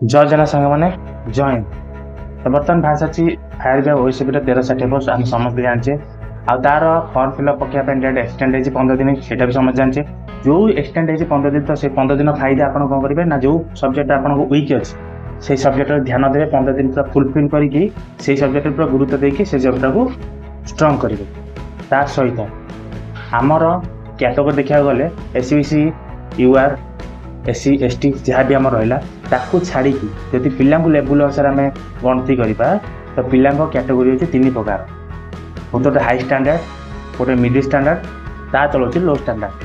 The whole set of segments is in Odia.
ଜୟ ଜଗନ୍ନାଥ ସାଙ୍ଗମାନେ, ଜୟ ହିନ୍ଦ। ତ ବର୍ତ୍ତମାନ ବାହାରି ସାରିଛି ଆଇଆରବି ଓଏସଏବିର 1360 ପୋଷ୍ଟ, ଆମେ ସମସ୍ତେ ଜାଣିଛେ। ଆଉ ତାର ଫର୍ମ ଫିଲ୍ଅପ୍ ପକାଇବା ପାଇଁ ଡେଟ୍ ଏକ୍ସଟେଣ୍ଡ ହେଇଛି 15 ଦିନ, ସେଇଟା ବି ସମସ୍ତେ ଜାଣିଛେ। ଯେଉଁ ଏକ୍ସଟେଣ୍ଡ ହେଇଛି 15 ଦିନ, ତ ସେଇ 15 ଦିନ ଫାଇଦା ଆପଣ କ'ଣ କରିବେ ନା, ଯେଉଁ ସବଜେକ୍ଟ ଆପଣଙ୍କୁ ୱିକ୍ ଅଛି, ସେଇ ସବଜେକ୍ଟରେ ଧ୍ୟାନ ଦେବେ। 15 ଦିନ ପୁରା ଫୁଲଫିଲ୍ କରିକି ସେଇ ସବଜେକ୍ଟରେ ପୁରା ଗୁରୁତ୍ୱ ଦେଇକି ସେ ଜବଟାକୁ ଷ୍ଟ୍ରଙ୍ଗ କରିବେ। ତା ସହିତ ଆମର କ୍ୟାଟେଗୋରୀ ଦେଖିବାକୁ ଗଲେ ଏସଇବିସି, ୟୁଆର୍, ଏସସି, ଏସଟି ଯାହା ବି ଆମର ରହିଲା, ତାକୁ ଛାଡ଼ିକି ଯଦି ପିଲାଙ୍କୁ ଲେବୁଲ୍ ଅନୁସାରେ ଆମେ ଗଣତି କରିବା, ତ ପିଲାଙ୍କ କ୍ୟାଟେଗୋରୀ ହେଉଛି ତିନି ପ୍ରକାର। ଗୋଟେ ହାଇ ଷ୍ଟାଣ୍ଡାର୍ଡ଼, ଗୋଟେ ମିଡ଼ିଲ୍ ଷ୍ଟାଣ୍ଡାର୍ଡ଼, ତା ତଳ ହେଉଛି ଲୋ ଷ୍ଟାଣ୍ଡାର୍ଡ଼।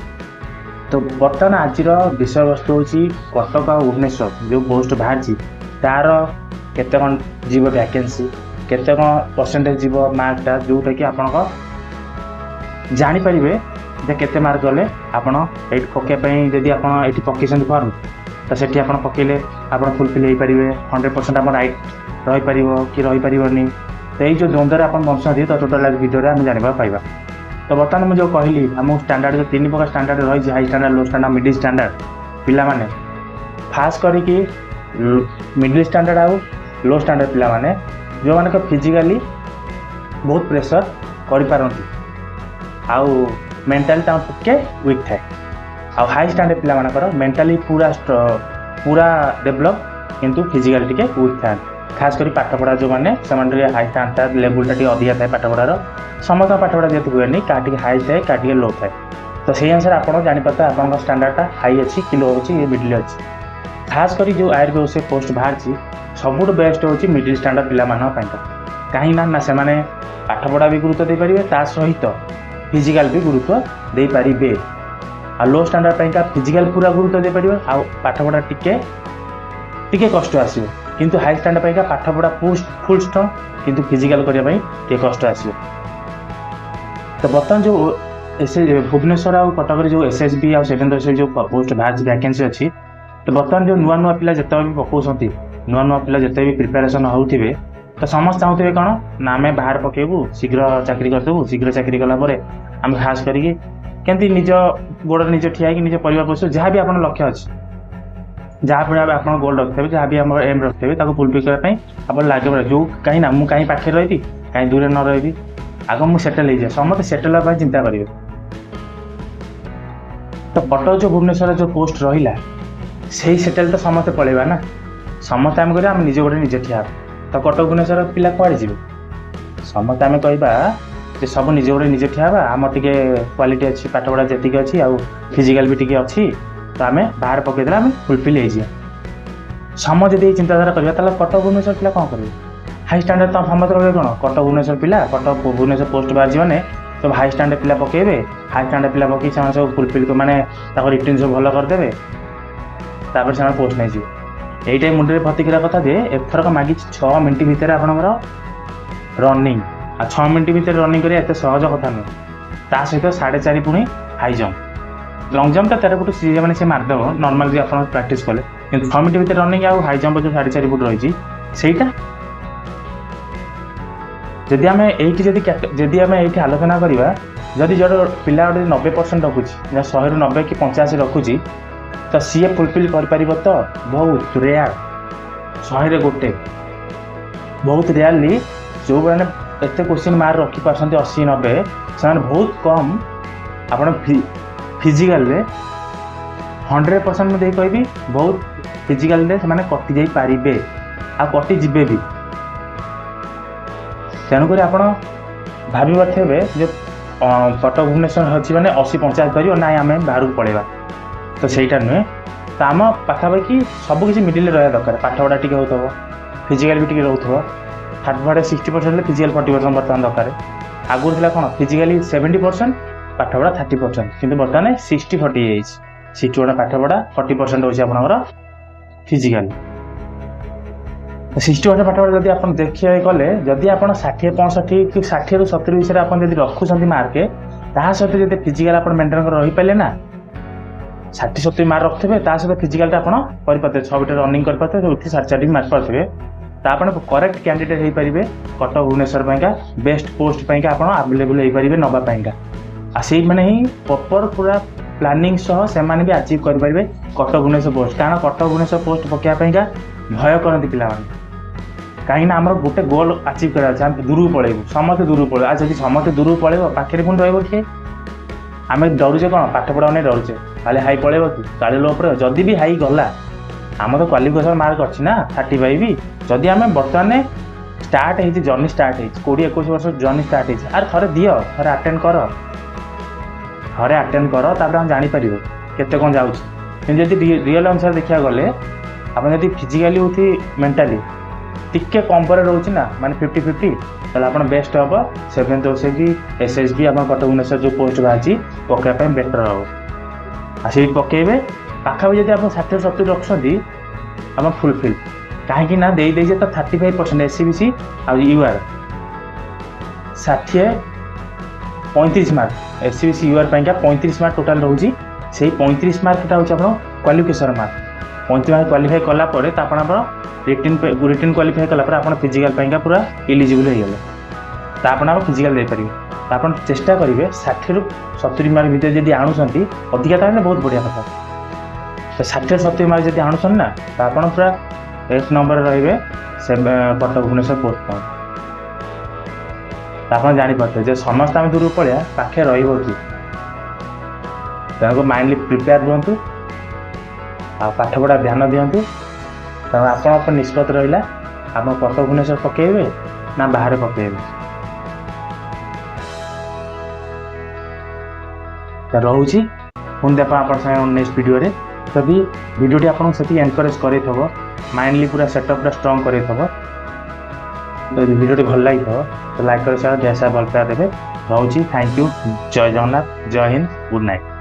ତ ବର୍ତ୍ତମାନ ଆଜିର ବିଷୟବସ୍ତୁ ହେଉଛି କଟକ ଆଉ ଭୁବନେଶ୍ୱର ଯେଉଁ ପୋଷ୍ଟ ବାହାରିଛି, ତାର କେତେ କ'ଣ ଯିବ ଭ୍ୟାକେନ୍ସି, କେତେ କ'ଣ ପରସେଣ୍ଟେଜ୍ ଯିବ ମାର୍କଟା, ଯେଉଁଟାକି ଆପଣଙ୍କ ଜାଣିପାରିବେ ଯେ କେତେ ମାର୍କ ଗଲେ ଆପଣ ଏଇଠି ପକାଇବା ପାଇଁ। ଯଦି ଆପଣ ଏଇଠି ପକେଇଛନ୍ତି ଫର୍ମ, ତ ସେଠି ଆପଣ ପକେଇଲେ ଆପଣ ଫୁଲଫିଲ୍ ହେଇପାରିବେ, 100% ଆପଣ ରାଇଟ୍ ରହିପାରିବ କି ରହିପାରିବନି। ତ ଏଇ ଯେଉଁ ଦ୍ୱନ୍ଦ୍ୱରେ ଆପଣ ବଞ୍ଚନ୍ତି, ତ ଟୋଟାଲ୍ ଆଜି ଭିଡ଼ିଓରେ ଆମେ ଜାଣିବାକୁ ପାଇବା। ତ ବର୍ତ୍ତମାନ ମୁଁ ଯେଉଁ କହିଲି, ଆମକୁ ଷ୍ଟାଣ୍ଡାର୍ଡ଼ ଯେଉଁ ତିନି ପ୍ରକାର ଷ୍ଟାଣ୍ଡାର୍ଡ଼ ରହିଛି, ହାଇ ଷ୍ଟାଣ୍ଡାର୍ଡ଼, ଲୋ ଷ୍ଟାଣ୍ଡାର୍ଡ଼, ମିଡ଼ିଲ୍ ଷ୍ଟାଣ୍ଡାର୍ଡ଼। ପିଲାମାନେ, ଖାସ୍ କରିକି ମିଡ଼ିଲ୍ ଷ୍ଟାଣ୍ଡାର୍ଡ଼ ଆଉ ଲୋ ଷ୍ଟାଣ୍ଡାର୍ଡ଼ ପିଲାମାନେ, ଯେଉଁମାନଙ୍କ ଫିଜିକାଲି ବହୁତ ପ୍ରେସର୍ କରିପାରନ୍ତି ଆଉ ମେଣ୍ଟାଲି ତାଙ୍କ ଟିକେ ୱିକ୍ ଥାଏ। ଆଉ ହାଇ ଷ୍ଟାଣ୍ଡାର୍ଡ଼ ପିଲାମାନଙ୍କର ମେଣ୍ଟାଲି ପୁରା ଡେଭଲପ୍, କିନ୍ତୁ ଫିଜିକାଲି ଟିକେ ୱିକ୍ ଥାନ୍ତି। ଖାସ୍ କରି ପାଠପଢ଼ା ଯେଉଁମାନେ, ସେମାନେ ଟିକେ ହାଇ ଷ୍ଟାଣ୍ଡାର୍ଡ଼ ଲେବୁଲଟା ଟିକେ ଅଧିକା ଥାଏ ପାଠପଢ଼ାର। ସମସ୍ତଙ୍କ ପାଠପଢ଼ା ଯେହେତୁ ହୁଏନି, କାହା ଟିକେ ହାଇ ଥାଏ, କାହା ଟିକେ ଲୋ ଥାଏ। ତ ସେଇ ଅନୁସାରେ ଆପଣ ଜାଣିପାରୁଥିବେ ଆପଣଙ୍କ ଷ୍ଟାଣ୍ଡାର୍ଡ଼ଟା ହାଇ ଅଛି କି ଲୋ ଅଛି କି ମିଡ଼ିଲ୍ ଅଛି। ଖାସ୍ କରି ଯେଉଁ ଆଇଆରବି ଓଏସଏବି ପୋଷ୍ଟ ବାହାରିଛି, ସବୁଠୁ ବେଷ୍ଟ ହେଉଛି ମିଡ଼ିଲ୍ ଷ୍ଟାଣ୍ଡାର୍ଡ଼ ପିଲାମାନଙ୍କ ପାଇଁକା। କାହିଁକି ନା ସେମାନେ ପାଠପଢ଼ା ବି ଗୁରୁତ୍ୱ ଦେଇପାରିବେ, ତା ସହିତ ଫିଜିକାଲ ବି ଗୁରୁତ୍ୱ ଦେଇପାରିବେ। ଆଉ ଲୋ ଷ୍ଟାଣ୍ଡାର୍ଡ଼ ପାଇଁକା ଫିଜିକାଲ ପୁରା ଗୁରୁତ୍ୱ ଦେଇପାରିବେ ଆଉ ପାଠପଢ଼ା ଟିକେ ଟିକେ କଷ୍ଟ ଆସିବ। କିନ୍ତୁ ହାଇ ଷ୍ଟାଣ୍ଡାର୍ଡ଼ ପାଇଁକା ପାଠପଢ଼ା ଫୁଲ୍ ଷ୍ଟ୍ରଙ୍ଗ, କିନ୍ତୁ ଫିଜିକାଲ କରିବା ପାଇଁ ଟିକେ କଷ୍ଟ ଆସିବ। ତ ବର୍ତ୍ତମାନ ଯେଉଁ ଏସ୍ ଭୁବନେଶ୍ୱର ଆଉ କଟକରେ ଯେଉଁ ଏସ୍ଏସ୍ବି ଆଉ ସେଭେନ୍ଥ ଏସ୍ ଯେଉଁ ପୋଷ୍ଟ ବାହାରିଛି, ଭ୍ୟାକେନ୍ସି ଅଛି, ତ ବର୍ତ୍ତମାନ ଯେଉଁ ନୂଆ ନୂଆ ପିଲା ଯେତେବେଳେ ବି ପକାଉଛନ୍ତି, ନୂଆ ନୂଆ ପିଲା ଯେତେ ବି ପ୍ରିପାରେସନ୍ ହେଉଥିବେ, ତ ସମସ୍ତେ ଚାହୁଁଥିବେ କ'ଣ ନା, ଆମେ ବାହାରେ ପକେଇବୁ, ଶୀଘ୍ର ଚାକିରି କରିଦେବୁ। ଶୀଘ୍ର ଚାକିରି କଲା ପରେ ଆମେ ଖାସ୍ କରିକି କେମିତି ନିଜ ଗୋଡ଼ରେ ନିଜ ଠିଆ ହେଇକି ନିଜ ପରିବାର ପୋଷିବୁ। ଯାହା ବି ଆପଣଙ୍କ ଲକ୍ଷ୍ୟ ଅଛି, ଯାହା ଫଳରେ ଆପଣ ଗୋଲ୍ ରଖିଥିବେ, ଯାହା ବି ଆମର ଏମ୍ ରଖିଥିବେ, ତାକୁ ଫୁଲଫିଲ୍ କରିବା ପାଇଁ ଆପଣ ଲାଗିବ ଯେଉଁ କାହିଁ ନା ମୁଁ କାହିଁ ପାଖରେ ରହିବି, କାହିଁ ଦୂରରେ ନ ରହିବି, ଆଗ ମୁଁ ସେଟେଲ୍ ହେଇଯାଏ। ସମସ୍ତେ ସେଟେଲ୍ ହେବା ପାଇଁ ଚିନ୍ତା କରିବେ। ତ କଟକ ଯେଉଁ ଭୁବନେଶ୍ୱର ଯେଉଁ ପୋଷ୍ଟ ରହିଲା, ସେଇ ସେଟେଲ୍ ତ ସମସ୍ତେ ପଳେଇବା ନା। ସମସ୍ତେ ଆମେ କରିବା, ଆମେ ନିଜ ଗୋଡ଼ରେ ନିଜେ ଠିଆ ହେବା। ତ କଟକ ଭୁବନେଶ୍ୱର ପିଲା କୁଆଡ଼େ ଯିବେ? ସମସ୍ତେ ଆମେ କହିବା ଯେ ସବୁ ନିଜ ଗୋଡ଼ରେ ନିଜେ ଠିଆ ହେବା। ଆମର ଟିକେ କ୍ୱାଲିଟି ଅଛି, ପାଠପଢ଼ା ଯେତିକି ଅଛି ଆଉ ଫିଜିକାଲ ବି ଟିକେ ଅଛି, ତ ଆମେ ବାହାରେ ପକେଇଦେଲେ ଆମେ ଫୁଲଫିଲ୍ ହେଇଯିବା। ସମସ୍ତେ ଯଦି ଏଇ ଚିନ୍ତାଧାରା କରିବା, ତାହେଲେ କଟକ ଭୁବନେଶ୍ୱର ପିଲା କ'ଣ କରିବେ? ହାଇ ଷ୍ଟାଣ୍ଡାର୍ଡ଼ ତ ସମସ୍ତେ କହିବେ କ'ଣ, କଟକ ଭୁବନେଶ୍ୱର ପିଲା, କଟକ ଭୁବନେଶ୍ୱର ପୋଷ୍ଟ ବାହାରିଛି ମାନେ ସବୁ ହାଇ ଷ୍ଟାଣ୍ଡାର୍ଡ଼ ପିଲା ପକେଇବେ। ହାଇ ଷ୍ଟାଣ୍ଡାର୍ଡ଼ ପିଲା ପକେଇ ସେମାନେ ସବୁ ଫୁଲଫିଲ୍, ମାନେ ତାଙ୍କ ରିଟିନ୍ ସବୁ ଭଲ କରିଦେବେ, ତାପରେ ସେମାନେ ପୋଷ୍ଟ ନେଇଯିବେ। ଏଇଟା ମୁଣ୍ଡରେ ଭର୍ତ୍ତି କରିବା କଥା ଯେ ଏଥରକ ମାଗିଛି 6 ମିନିଟ୍ ଭିତରେ ଆପଣଙ୍କର ରନିଂ। ଆଉ 6 ମିନିଟ୍ ଭିତରେ ରନିଂ କରିବା ଏତେ ସହଜ କଥା ନୁହେଁ। ତା ସହିତ 4.5 ପୁଣି ହାଇ ଜମ୍ପ, ଲଙ୍ଗ ଜମ୍ପ ତ 13 ଫୁଟ ସିଏ ମାନେ ସେ ମାରିଦେବ ନର୍ମାଲ ବି ଆପଣ ପ୍ରାକ୍ଟିସ୍ କଲେ। କିନ୍ତୁ 6 ମିନିଟ୍ ଭିତରେ ରନିଂ ଆଉ ହାଇ ଜମ୍ପ ଯେଉଁ 4.5 ଫୁଟ ରହିଛି, ସେଇଟା ଯଦି ଆମେ ଏଇଠି ଆଲୋଚନା କରିବା, ଯଦି ଜଣେ ପିଲା ଗୋଟେ 90% ରଖୁଛି ନା, 100ରୁ 90 କି 85 ରଖୁଛି, ତ ସିଏ ଫୁଲଫିଲ୍ କରିପାରିବ ତ ବହୁତ ରେୟାର, 100ରେ ଗୋଟେ। ବହୁତ ରେୟାରଲି ଯେଉଁମାନେ ଏତେ କୋଶ୍ଚିନ୍ ମାର୍କ ରଖିପାରୁଛନ୍ତି, 80, 90, ସେମାନେ ବହୁତ କମ୍। ଆପଣ ଫିଜିକାଲରେ 100% ମୁଁ ଦେଇ କହିବି, ବହୁତ ଫିଜିକାଲରେ ସେମାନେ କଟି ଯାଇପାରିବେ ଆଉ କଟିଯିବେ ବି। ତେଣୁକରି ଆପଣ ଭାବିପାରୁଥିବେ ଯେ କଟକ ଭୁବନେଶ୍ୱର ଅଛି ମାନେ 80, 85 ଧରିବ ନାଇଁ, ଆମେ ବାହାରକୁ ପଳେଇବା, ତ ସେଇଟା ନୁହେଁ। ତ ଆମ ପାଖାପାଖି ସବୁକିଛି ମିଡ଼ିଲରେ ରହିବା ଦରକାର। ପାଠପଢ଼ା ଟିକେ ହେଉଥିବ, ଫିଜିକାଲ ବି ଟିକେ ରହୁଥିବ। ପାଠପଢ଼ା 60% ହେଲେ ଫିଜିକାଲ 40% ବର୍ତ୍ତମାନ ଦରକାର। ଆଗରୁ ଥିଲା କ'ଣ, ଫିଜିକାଲି 70%, ପାଠପଢ଼ା 30%। କିନ୍ତୁ ବର୍ତ୍ତମାନ 60-40 ହେଇଯାଇଛି। 60% ପାଠପଢ଼ା, 40% ହେଉଛି ଆପଣଙ୍କର ଫିଜିକାଲି। 60% ପାଠପଢ଼ା ଯଦି ଆପଣ ଦେଖିବାକୁ ଗଲେ, ଯଦି ଆପଣ 60, 65 କି 60ରୁ 70 ବିଷୟରେ ଆପଣ ଯଦି ରଖୁଛନ୍ତି ମାର୍କ, ତାହା ସହିତ ଯଦି ଫିଜିକାଲ ଆପଣ ମେଣ୍ଟେନ୍ କରି ରହିପାରିଲେ ନା, 60, 70 ମାର୍କ ରଖୁଥିବେ, ତା ସହିତ ଫିଜିକାଲଟା ଆପଣ କରିପାରୁଥିବେ, 6 ମିଟର ରନିଂ କରିପାରୁଥିବେ, ଉଠି 4.5 ବି ମାରିପାରୁଥିବେ, ତ ଆପଣ କରେକ୍ଟ କ୍ୟାଣ୍ଡିଡେଟ୍ ହେଇପାରିବେ କଟକ ଭୁବନେଶ୍ୱର ପାଇଁକା। ବେଷ୍ଟ ପୋଷ୍ଟ ପାଇଁକା ଆପଣ ଆଭେଲେବୁଲ୍ ହେଇପାରିବେ ନେବା ପାଇଁକା। ଆଉ ସେଇମାନେ ହିଁ ପ୍ରପର୍ ପୁରା ପ୍ଲାନିଂ ସହ ସେମାନେ ବି ଆଚିଭ୍ କରିପାରିବେ କଟକ ଭୁବନେଶ୍ୱର ପୋଷ୍ଟ। କାରଣ କଟକ ଭୁବନେଶ୍ୱର ପୋଷ୍ଟ ପକାଇବା ପାଇଁକା ଭୟ କରନ୍ତି ପିଲାମାନେ। କାହିଁକିନା ଆମର ଗୋଟେ ଗୋଲ୍ ଆଚିଭ୍ କରିବାର ଅଛି, ଆମେ ଦୂରକୁ ପଳେଇବୁ, ସମସ୍ତେ ଦୂରକୁ ପଳେଇବୁ। ଆଉ ଯଦି ସମସ୍ତେ ଦୂରକୁ ପଳେଇବ, ପାଖରେ ପୁଣି ରହିବ କିଏ? ଆମେ ଡରୁଛେ କ'ଣ? ପାଠ ପଢ଼ା ନେଇ ଡରୁଛେ, କାଳେ ହାଇ ପଳେଇବ କି, କାଳେ ଲୋ ପଳେଇବ। ଯଦି ବି ହାଇ ଗଲା, ଆମର ତ କ୍ୱାଲିଫିକେସନ୍ ମାର୍କ ଅଛି ନା 35। ଯଦି ଆମେ ବର୍ତ୍ତମାନ ଷ୍ଟାର୍ଟ ହେଇଛି, ଜର୍ଣ୍ଣି ଷ୍ଟାର୍ଟ ହେଇଛି, 20-21 ବର୍ଷ ଜର୍ଣ୍ଣି ଷ୍ଟାର୍ଟ ହେଇଛି, ଆରେ ଥରେ ଦିଅ, ଥରେ ଆଟେଣ୍ଡ କର, ଥରେ ଆଟେଣ୍ଡ କର, ତାପରେ ଆମେ ଜାଣିପାରିବ କେତେ କ'ଣ ଯାଉଛି। କିନ୍ତୁ ଯଦି ରିଅଲ୍ ଅନୁସାରେ ଦେଖିବାକୁ ଗଲେ, ଆପଣ ଯଦି ଫିଜିକାଲି ୱିଥ୍ ମେଣ୍ଟାଲି ଟିକେ କମ୍ ପରେ ରହୁଛି ନା, ମାନେ 50-50, ତାହେଲେ ଆପଣ ବେଷ୍ଟ ହେବ ସେଭେନ୍ଥ ଓଏସ୍ଏସ୍ବି, ଏସ୍ଏସ୍ବି, ଆପଣ କଟକ ଭୁବନେଶ୍ୱର ଯେଉଁ ପୋଷ୍ଟ ବାହାରିଛି ପକାଇବା ପାଇଁ ବେଟର୍ ହେବ। ଆଉ ସେଇଠି ପକାଇବେ। ପାଖାପାଖି ଯଦି ଆପଣ 60-70 ରଖୁଛନ୍ତି, ଆପଣ ଫୁଲଫିଲ୍। କାହିଁକି ନା ଦେଇ ଦେଇଛେ ତ 35% ଏସ୍ଇବିସି ଆଉ you R 60, 35 mark. SEBC you ଆର୍ ପାଇଁକା 35 ମାର୍କ ଟୋଟାଲ୍ ରହୁଛି। ସେଇ 35 ମାର୍କଟା ହେଉଛି ଆପଣ କ୍ୱାଲିଫିକେସନ୍ ମାର୍କ। 35 ମାର୍କ କ୍ୱାଲିଫାଏ କଲା ପରେ ତ ଆପଣ ରିଟିନ୍ କ୍ୱାଲିଫାଏ କଲା ପରେ ଆପଣ ଫିଜିକାଲ୍ ପାଇଁକା ପୁରା ଇଲିଜିବଲ୍ ହେଇଗଲେ। ତ ଆପଣ ଆଉ ଫିଜିକାଲ୍ ଦେଇପାରିବେ। ତ ଆପଣ ଚେଷ୍ଟା କରିବେ 60ରୁ 70 ମାର୍କ ଭିତରେ ଯଦି ଆଣୁଛନ୍ତି ଅଧିକା, ତାହେଲେ ବହୁତ ବଢ଼ିଆ କଥା। ତ 60-70 ମାର୍କ ଯଦି ଆଣୁଛନ୍ତି ନା, ତ ଆପଣ ପୁରା ଏକ ନମ୍ବରରେ ରହିବେ ସେ କଟକ ଭୁବନେଶ୍ୱର ପୋଷ୍ଟ ପାଇଁ। ତ ଆପଣ ଜାଣିପାରୁଥିବେ ଯେ ସମସ୍ତେ ଆମେ ଦୂରକୁ ପଳେଇବା, ପାଖେ ରହିବ କି? ତେଣୁ ମାଇଣ୍ଡଲି ପ୍ରିପେୟାର ରୁହନ୍ତୁ ଆଉ ପାଠପଢ଼ା ଧ୍ୟାନ ଦିଅନ୍ତୁ। ତେଣୁ ଆପଣଙ୍କ ଉପରେ ନିଷ୍ପତ୍ତି ରହିଲା, ଆପଣ କଟକ ଭୁବନେଶ୍ୱର ପକାଇବେ ନା ବାହାରେ ପକାଇବେ। ତ ରହୁଛି, ପୁଣି ଦେଖା ଆପଣଙ୍କ ସାଙ୍ଗେ ନେକ୍ସଟ ଭିଡ଼ିଓରେ। ଯଦି ଭିଡ଼ିଓଟି ଆପଣଙ୍କୁ ସେତିକି ଏନକରେଜ୍ କରେଇଥିବ, ମାଇଣ୍ଡଲି ପୁରା ସେଟଅପ୍ ପୁରା ଷ୍ଟ୍ରଙ୍ଗ କରେଇଥିବ, ଯଦି ଭିଡ଼ିଓଟି ଭଲ ଲାଗିଥିବ ତ ଲାଇକ୍ କରି ସାର ଭଲ ପାଇବା ଦେବେ। ରହୁଛି, thank you, Jay Jagannath, Jay Hind, good night.